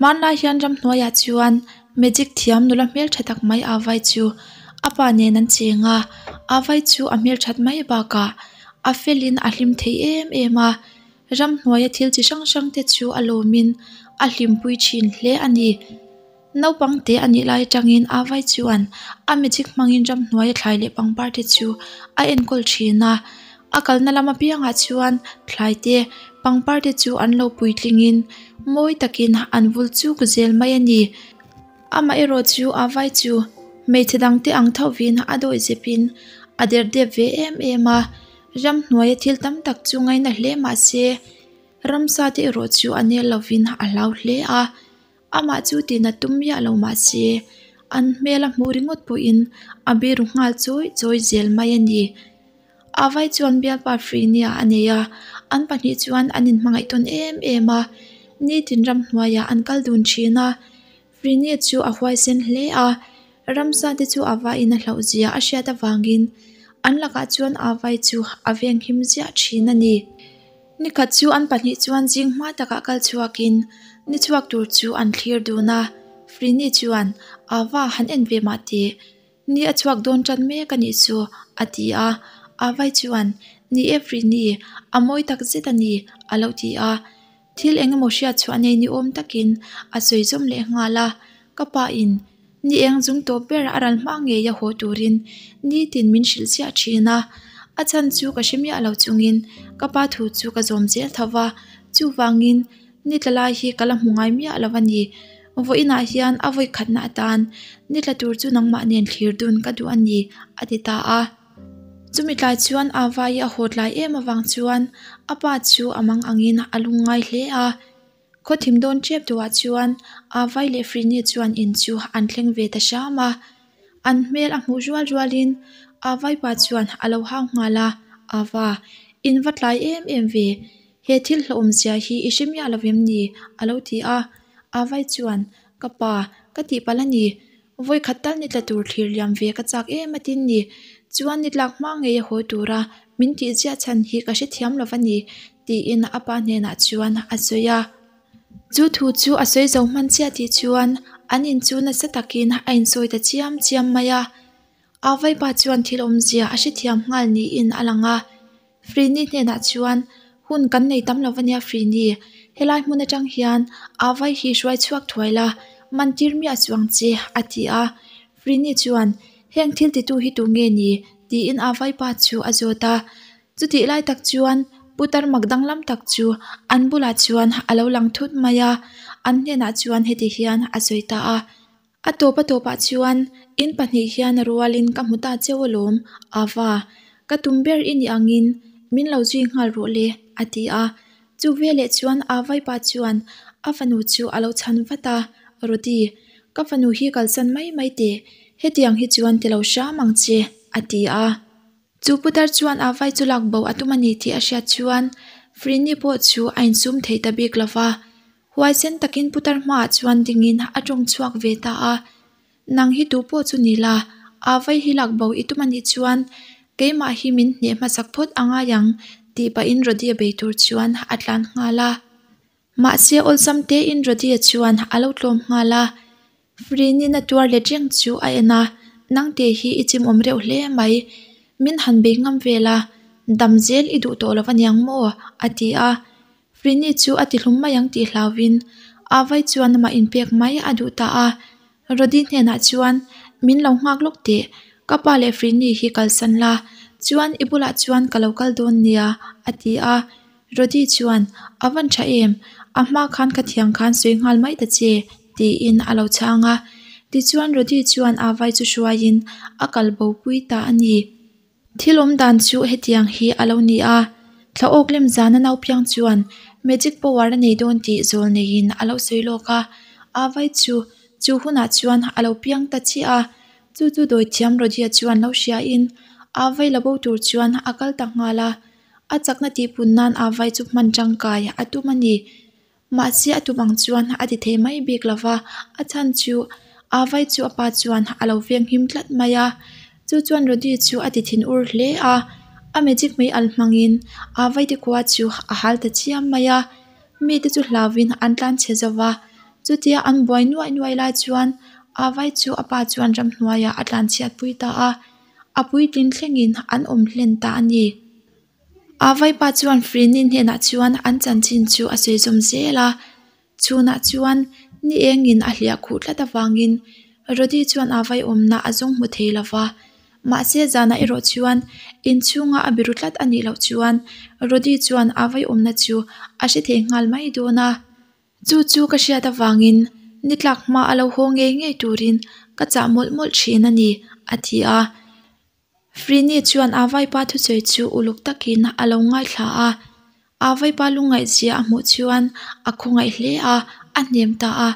Hmanlai hian ramhnuaiah chuan magic thiam nula hmeltha tak mai a vai chu a pa nen an cheng a a vai chu a hmelthat mai bakah a felin a hlim thei em em a ramhnuaia thil chi hrang hrang te chu a lawmin a hlimpui thin hle a ni. Naupang te a nih lai atangin a vai chuan a magic hmangin ramhnuai a thlai leh pangpar te chu a enkawl thin a a kalna lam apiangah chuan thlai te pangpar te chu an lo puitlingin mawi takin an vul chuk zel mai a ni. Amaherawh chu a vai chu hmeichhe dang te ang thovin a dawi zepin a der dep ve em em a ramhnuaia thil tam tak chu ngaina hle mahse ramsa te erawh chu a nel lovin a hlau hle a. Amah chu tina tum miah lo mah se, an hmel a hmuh ringawt pawhin a biru nghal chawi chawi zel mai a ni. A vai chuan bialpa Frinia a nei a, an pahnih chuan an inhmangaih tawn em em a, nitin ramhnuaiah an kal dun thin a. Frinia chu a huaisen hle a, ramsa te chu a vaiin a hlauh zia a hriat avangin an lakah chuan a vai chu a venghim ziah thin a ni. Nikhat chu an pahnih chuan zing hma takah kal chhuakin ni chhuak tur chu an thlir dun a, Frini chuan, Ava, han en ve mah teh, ni a chhuak dawn tan mek a nih chu, a ti a. Avai chuan, Ni e Frini, a mawi tak zet a ni, a lo ti a. Thil eng emaw hriat chhuah nei ni awm takin a sawi zawm leh nghal a, ka pa in ni eng zung tawp ber a ral hma ngei a haw turin nitin min hrilh chiah thin a, a chhan chu ka hre miah lo chungin ka pa thu chu ka zawm zel tho va, chuvangin ni tla lai hi ka la hmu ngai miah lo a ni. Vawiinah hian a vawi khatna atan ni tla tur chu nangmah nen thlir dun ka duh a ni, a ti ta a. Chumi tlai chuan a vai a haw tlai em avang chuan a pa chu a mang angin a lung ngai hle a. Khaw thim dawn tep duhah chuan a vai leh Frini chuan in chu an thleng ve ta hram a. An hmel a hmuh rual rualin a vaipa chuan a lo hau nghal a, Ava, in va tlai em em ve, he thil hlauhawm zia hi i hre miah lo em ni? a lo ti a. A vai chuan, Ka pa, ka tihpalh a ni, Vawi khat tal ni tla tur thlir liam ve ka chak em a tin ni. Chuan ni tlak hma ngei a haw tura min tih ziah chhan hi ka hrethiam lo va ni, tiin a pa hnenah chuan a sawi a. Chu thu chu a sawi zo hman chiah tih chuan an in chu nasa takin a insawi ta chiam chiam mai a. A vaipa chuan thil awmzia a hrethiam nghal niin a lang a. Frini hnenah chuan, Hun kan nei tam lo ania Frini, helai hmun atang hian a vai hi hruai chhuak thuai la, man tir miah chuang che, a ti a. Frini chuan, Heng thil titu hi tu nge ni? tiin a vaipa chu a zawt a. Chutih lai tak chuan putar mak danglam tak chu an bulah chuan a lo lang thut mai a, an hnenah chuan heti hian a sawi ta a. A tawp a tawpah chuan in pahnih hian a rualin ka hmu ta cheu alawm, Ava, ka tum ber i nih angin min lo zui nghal rawh le, a ti a. Chu veleh chuan Avaipa chuan a fanu chu a lo chhan vat a, Rody, ka fanu hi kalsan mai mai teh, hetiang hi chuan ti lo hram ang che, a ti a. Chu putar chuan a vai chu lak bo a tum a ni tih a hriat chuan Frini pawh chu a insum thei ta bik lo va. Huaisen takin putar hmaah chuan dingin a tawng chhuak ve ta a, Nang hi tu pawh chu ni la, a vai hi lak bo i tum a nih chuan keimah hi min hneh hmasak phawt a ngai ang tih pahin Rody a bei tur chuan a tlan nghal a. Mahse awlsam tein Rody-a chuan a lo tlawm nghal a, Frinin a tuar let reng chu a en a, Nangte hi i chimawm reuh hle mai, min han bei ngam vel a, dam zel i duh tawh lo aniang maw? a ti a. Frini chu a ti hlum mai ang tih hlauhin a vai chuan amah inpek mai a duh ta a. Rody hnenah chuan, Min lo nghak lawk teh, ka pa leh Frini hi kalsan la, chuan i bulah chuan ka lo kal dawn nia, a ti a. Rody chuan, A van tha em? A hma khan ka thiang khan sawi nghal mai ta che, tiin a lo chhang a. Tichuan Rody chuan a vai chu hruaiin a kal bo pui ta a ni. Thil awm dan chu hetiang hi a lo ni a, thla awk lem zana naupiang chuan magic power a nei dawn tih zawl neiin a lo sawi lawk a. A vai chu chu hunah chuan a lo piang ta chiah a, chu chu dawithiam Rody-a chuan lo hriain a vai la bo tur chuan a kal ta nghal a. A chakna tihpun nan a vai chu hman tangkai a tum a ni. Mahse a tum ang chuan a ti thei mai bik lo va, a chhan chu a vai chu a pa chuan a lo veng him tlat mai a. Chu chuan Rody chu a ti thin ur hle a, a magic mei al hmangin a vai te khua chu a hal ta chiam mai a. Mite chu hlauhin an tlan chhe zo va. Chutia an buai nuaih nuaih lai chuan Avai chu a pa chuan ramhnuaiah a tlanchhiatpui ta a, a puitling thlengin an awm hlen ta a ni. Avai pa chuan Frini hnenah chuan an chanchin chu a sawi zawm zel a, chhunah chuan ni engin a hliah khuh tlat avangin Rody chuan Avai awmna a zawng hmu thei lova, mahse zanah erawh chuan inchhunga a biru tlat a nih loh chuan Rody chuan Avai awmna chu a hre thei nghal mai dawn a. Chu chu ka hriat avangin ni tlak hma a lo haw ngei ngei turin ka chah mawlh mawlh thin a ni, a ti a. Frini chuan a vaipa thusawi chu uluk takin a lo ngaithla a. A vaipa lungngaihzia a hmuh chuan a khawngaih hle a, a hnem ta a.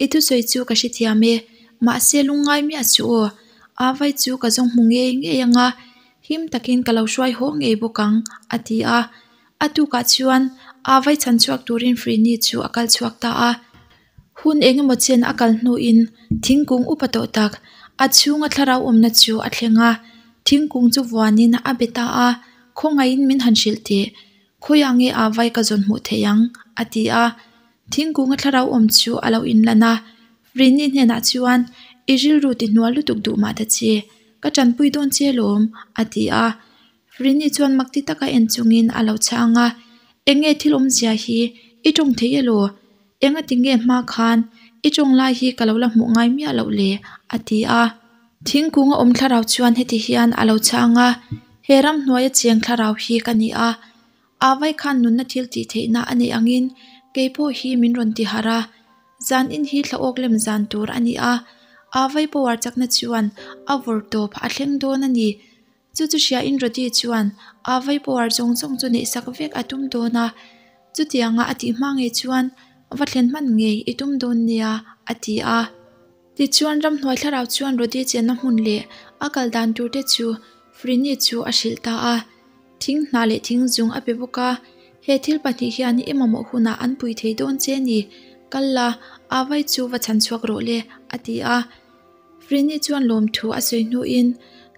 I thusawi chu ka hrethiam e, mahse lungngai miah suh aw. A vai chu ka zawng hmu ngei ngei anga him takin ka lo hruai haw ngei bawk ang, a ti a. A tukah chuan a vai chhan chhuak turin Frini chu a kal chhuak ta a. Hun eng emaw chen a kal hnuin thingkung upa tawh tak a chhunga thlarau awmna chu a thleng a. Thingkung chu vuanin a be ta a, Khawngaihin min han hrilh teh, khawiah nge a vai ka zawn hmuh theih ang? a ti a. Thingkunga thlarau awm chu a lo inlan a. Frini hnenah chuan, I rilru ti hnual lutuk duh mah ta che, ka tanpui dawn che lawm, a ti a. Rini chuan mak ti taka en chungin a lo chhang a, Enge thil awmzia hi i tawng thei elaw? Enga ti nge hma khan i tawng lai hi ka lo la hmuh ngai miah loh le? a ti a. Thingkung a awm thlarau chuan heti hian a lo chhang a, He ramhnuaia cheng thlarau hi ka ni a, A vai khan nunna thil tih theihna a neih angin kei pawh hi min rawn ti harh a. Zan in hi thla awk lem zan tur a ni a, A vai power chakna chuan a vawr tawp a thleng dawn a ni. Chu chu hriain Rody chuan a vai power zawng zawng chu neih sak vek a tum dawn a, chutianga a tih hma ngei chuan va thlen hman ngei i tum dawn nia a ti a. Tichuan ramhnuai thlarau chuan Rody chenna hmun leh a kal dan tur te chu Frini chu a hrilh ta a. Thing hnah leh thing zung a pe bawk a, he thil pahnih hian i mamawh hunah an pui thei dawn che ni, kal la, a vai chu va chhan chhuak rawh le a ti a. Frini chuan lawmthu a sawi hnuin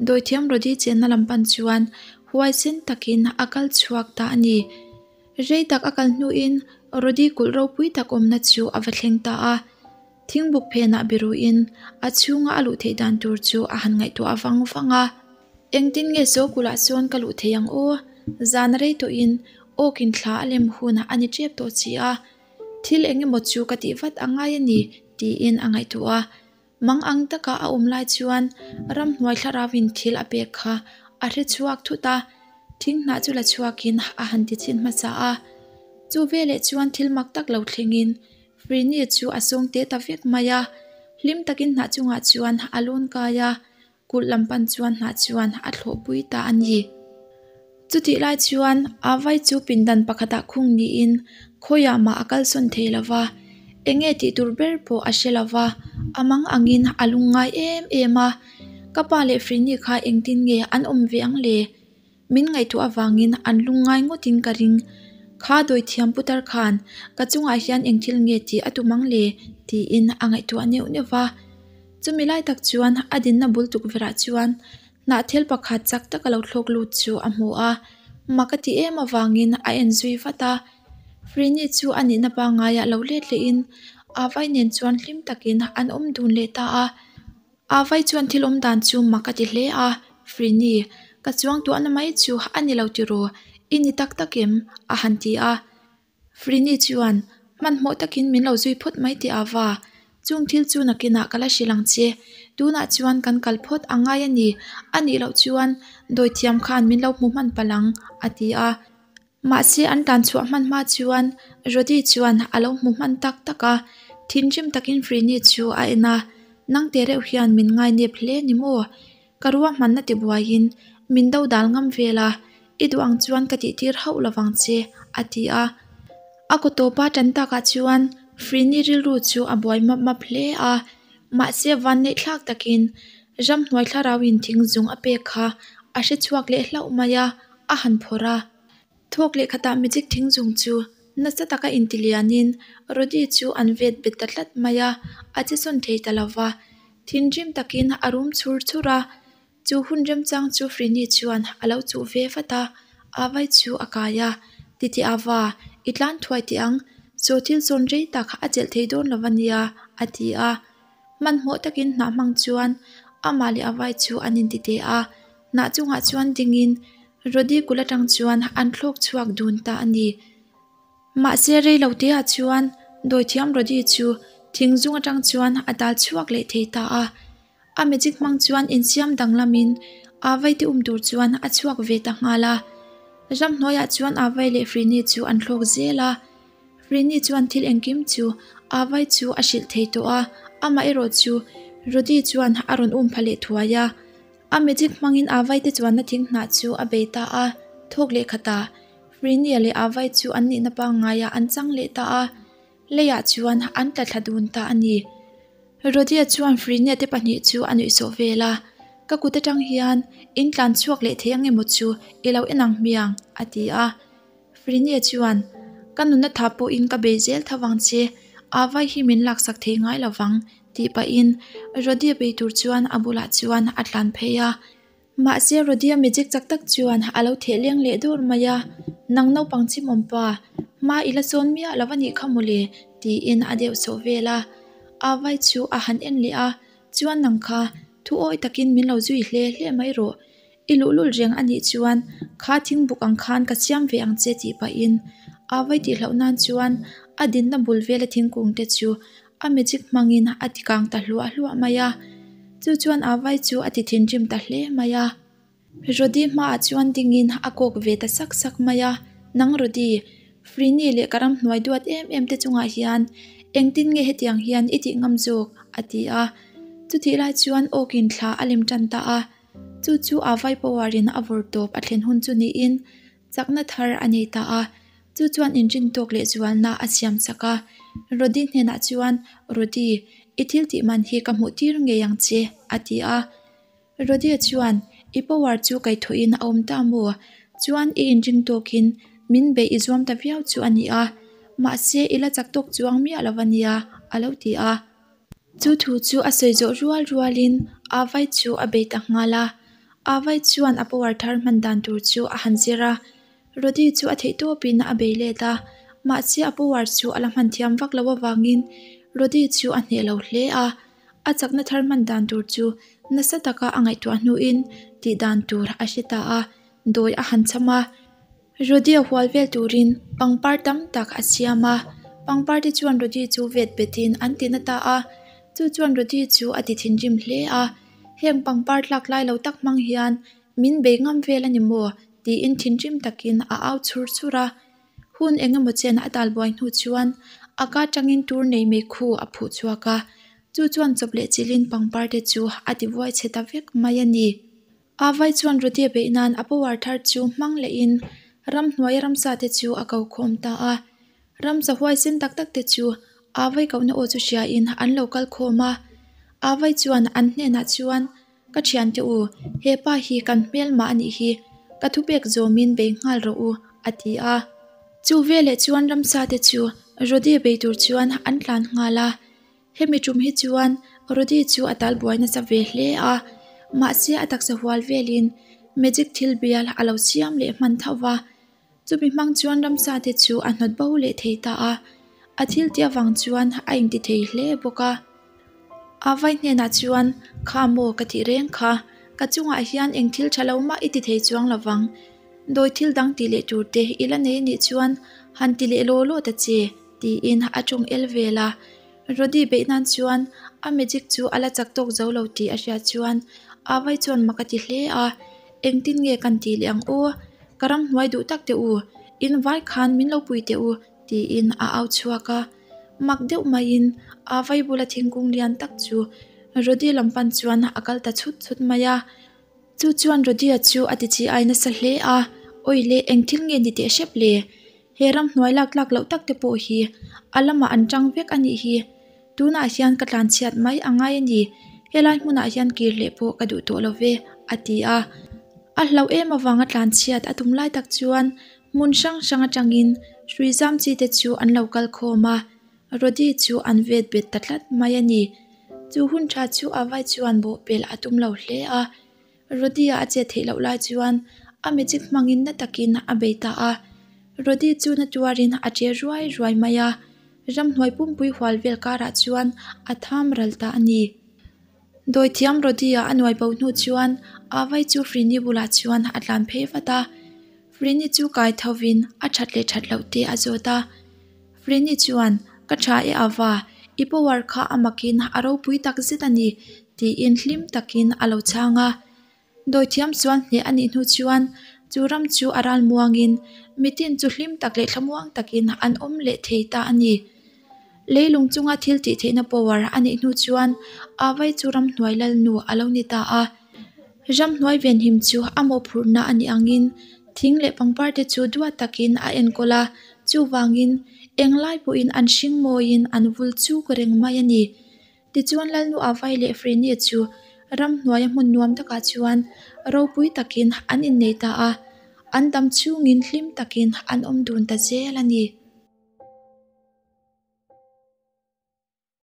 dawithiam Rody chenna lam pan chuan huaisen takin a kal chhuak ta a ni. Rei tak a kal hnuin Rody kulh ropui tak awmna chu a va thleng ta a. Thingbuk phenah biruin a chhunga a luh theih dan tur chu a han ngaihtuah vang vang a. Engtin nge saw kulhah sawn ka luh theih ang aw? Zan a rei tawhin awkin thla a lem hun a ni tep tawh si a. Thil eng emaw chu ka tih vat a ngai a ni, tiin a ngaihtuah a. Mang ang taka a awm lai chuan ramhnuai thlarauin thil a pek kha a hre chhuak thut a, thing hnah chu la chhuakin a han ti chhin hmasa a. Chu veleh chuan thil mak tak lo thlengin Frini chu a sawng te ta vek mai a, hlim takin hnah chungah chuan a lawn kai a. Kulh lam pan chuan hnah chuan a thlawhpui ta a ni. Chutih lai chuan a vai chu pindan pakhatah khung niin khawiah mah a kalsawn thei lo va, enge tih tur ber pawh a hre lo va, a mang angin a lungngai em em a. Ka pa leh Frini kha engtin nge an awm ve ang le? Min ngaihtuah avangin an lungngai ngawtin ka ring. Kha dawithiam putar khan ka chungah hian eng thil nge tih a tum ang le? tiin a ngaihtuah neuh neuh va. Chumi lai tak chuan a dinna bul tukverhah chuan hnahthel pakhat chak taka lo thlawk lut chu a hmu a, mak a ti em avangin a en zui vat a. Frini chu a nihna pangaiah lo let lehin a vai nen chuan hlim takin an awm dun leh ta a. A vai chuan thil awm dan chu mak a ti hle a, Frini, ka chuang tuahna mai chu a ni lo tiraw, i ni tak tak em? a han ti a. Frini chuan, Hmanhmawh takin min lo zui phawt mai teh Ava, chung thil chu nakinah ka la hrilh ang che. Tunah chuan kan kal phawt a ngai a ni, a nih loh chuan dawithiam khan min lo hmu hman palh ang, a ti a. Mahse an tlan chhuah hman hma chuan Rody chuan a lo hmu hman tak tak a, thinrim takin Frini chu a en a, Nang te reuh hian min ngainep hle ni maw? Ka ruahmanna ti buaiin min do dal ngam vel a, i duh ang chuan ka tihtir hauh lovang che, a ti a. A kaw tawpa tan takah chuan Frini rilru chu a buai map map hle a, mahse vanneih thlak takin ramhnuai thlarauin thing zung a pek kha a hre chhuak leh hlauh mai a, a han phawrh a. Thawk leh khatah magic thing zung chu nasa taka intilianin Rody chu an vet bet ta tlat mai a, a che sawn thei ta lova. Thinrim takin a rum chhur chhur a, chu hun remchang chu Frini chuan a lo chuh ve vat a, a vai chu a kai a, Titi Ava, i tlan thuai teh ang, Saw thil sawn rei tak a chelh thei dawn lo a nia, a ti a. Hmanhmawh takin hnah hmang chuan amah leh a vai chu an inti teh a, hnah chungah chuan dingin Rody kul atang chuan an thlawk chhuak dun ta a ni. Mahse rei lo teah chuan dawithiam Rody chu thing zung atang chuan a dal chhuak leh thei ta a. A magic hmang chuan insiam danglamin Avai te um tur chuan a chhuak ve ta nghal a. Ramhnuaiah chuan Avai leh Frini chu an thlawk zel a. Frini chuan thil engkim chu Avai chu a hrilh thei tawh a, amaherawh chu Rody chuan a rawn um pha leh thuai a. A magic hmangin Avai te chuanna thing hnah chu a bei ta a, thawk leh khatah Frini leh Avai chu an nihna pangngaiah an chang leh ta a, leiah chuan an tla thla dun ta a ni. Rodia chuan Frenia te pahnih chu a nuihsawh vel a, Ka kut atang hian in tlan chhuak leh thei ang emaw chu i lo en ang hmiang, a ti a. Frenia chuan, Ka nunna tha pawhin ka bei zel tho vang che, Avai hi min laksak thei ngai lo vang, tih pahin Rodia bei tur chuan a bulah chuan a tlan phei a. Mahse Rodia magic chak tak chuan a lo theh leng leh dawr mai a, Nang naupang chimawm pa, hma i la sawn miah lo a nih kha mawle, tiin a deuh sawh vel a. Avai chu a han en leh a, Chuan nang kha, thu awi takin min lo zui hle hle mai rawh. I luhlul reng a nih chuan kha thingbuk ang khan ka siam ve ang che tih pahin Avai tihloh nan chuan a dinna bul vela thingkung te chu A magic hmangin a ti kang ta hluah hluah mai a, chu chuan a vai chu a ti thinrim ta hle mai a. Rody hmaah chuan dingin a kawk ve ta sak sak mai a, Nang Rody, Frini leh ka ramhnuai duat em em te chungah hian engtin nge hetiang hian i tih ngam zawk? a ti a. Chutih lai chuan awkin thla a lem tan ta a, chu chu a vai power in a vawr tawp a thlen hun chu niin chakna thar a nei ta a. Chu chuan inrin tawk leh zualna a siam chak a, Rody hnenah chuan, Rody, i thil tih man hi ka hmuh tir ngei ang che, a ti a. Rody chuan, I power chu kaihthawhin a awm ta maw? Chuan i inring tawkin min beih i zuam ta viau chu a ni a, mahse i la chak tawk chuang miah lo a nia, a lo ti a. Chu thu chu a sawi zawh rual rualin Avai chu a bei ta nghal a. Avai chuan a power thar hman dan tur chu a han zir a. Rody chu a theih tawpin a bei let a, mahse a power chu a la hman thiam vak lo avangin Rody chu a hneh lo hle a. A chakna thar hman dan tur chu nasa taka a ngaihtuah hnuin tih dan tur a hre ta a, dawi a han cham a. Rody a hual vel turin pangpar tam tak a siam a, pangpar te chuan Rody chu vet betin an ti na ta a, chu chuan Rody chu a ti thinrim hle a, heng pangpar tlak lai lo tak hmang hian min bei ngam vel a ni maw tiin thinrim takin a au chhur chhur a, hun eng emaw chen a tal buai hnu chuan a ka tangin tur nei mai khu a phuh chhuak a, chu chuan chawp leh chilhin pangpar te chu a ti vuai chhe ta vek mai a ni. Avai chuan Rody a beih nan a power thar chu hmang lehin ramhnuai ramsa te chu a ko khawm ta a. Ramsa huaisen tak tak te chu Avai kohna aw chu hriain an lo kal khawm a. Avai chuan an hnenah chuan, Ka thiante u, he pa hi kan hmelmah a nih hi, ka thupek zawmin bei nghal rawh u, a ti a. Chu veleh chuan ramsa te chu Rody bei tur chuan an tlan nghal a. Hemi tum hi chuan Rody chu a tal buai nasa ve hle a, mahse a taksa hual velin magic thil bial a lo siam leh hman tho va. Chumi hmang chuan ramsa te chu a hnawt bo leh thei ta a, a thil tih avang chuan a inti thei hle bawk a. A vai hnenah chuan, Kha maw ka tih reng kha, ka chungah hian eng thil tha lo mah i ti thei chuang lo vang. Dawi thil dang tih leh tur te i la nei anih chuan han ti leh law law ta che, tiin a tawng el vel a. Rody beih nan chuan a magic chu a la chak tawk zo lo tih a hriat chuan Avai chuan mak a ti hle a, Engtin nge kan tih leh ang aw? Ka ramhnuai duh tak teh u, in vai khan min lo pui teh u, tiin a au chhuak a. Mak deuh maiin Avai bula thingkung lian tak chu Rody lam pan chuan a kal ta chhut chhut mai a. Chu chuan Rody-a chu a ti chi ai nasa hle a, Awi le, eng thil nge ni teh hrep le? He ramhnuai lak tlak loh tak te pawh hi a lamah an tang vek a nih hi. Tunah hian ka tlan chhiat mai a ngai a ni. Helai hmunah hian kir leh pawh ka duh tawh lo ve, a ti a. A hlauh em avanga tlan chhiat a tum lai tak chuan hmun hrang hrang atangin hrui zam chi te chu an lo kal khawm a, Rody chu an vet bet ta tlat mai a ni. Chu hun tha chu a vai chuan bawhpelh a tum lo hle a. Rody-a a chet theih loh lai chuan a magic hmangin na takin a bei ta a. Rody chu na tuarin a che ruai ruai mai a. Ramhnuai pumpui hual vel karah chuan a tham ral ta a ni. Dawithiam Rodi-a a nuai bo hnu chuan Avai chu Frini bulah chuan a tlan phei vat a. Frini chu kai thovin a that leh that loh te a zawt a. Frini chuan, Ka tha e Ava, i power kha a makin a ropui tak zet a ni, tiin hlim takin a lo chhang a. Dawithiam chuan hneh a nih hnu chuan chu ram chu a ral muangin mitin chu hlim tak leh thlamuang takin an awm leh thei ta a ni. Leilung chunga thil tih theihna power a neih hnu chuan Avai chu ramhnuai lalnu a lo ni ta a. Ramhnuai venhim chu a mawhphurhna a nih angin thing leh pangpar te chu duat takin a enkawl a, chuvangin englai pawhin an hring mawiin an vul chuk reng mai a ni. Tichuan Lalnu Avai leh Frenie chu ramhnuaia hmun nuam takah chuan ropui takin an innei ta a, an dam chhungin hlim takin an awm dun ta zel a ni.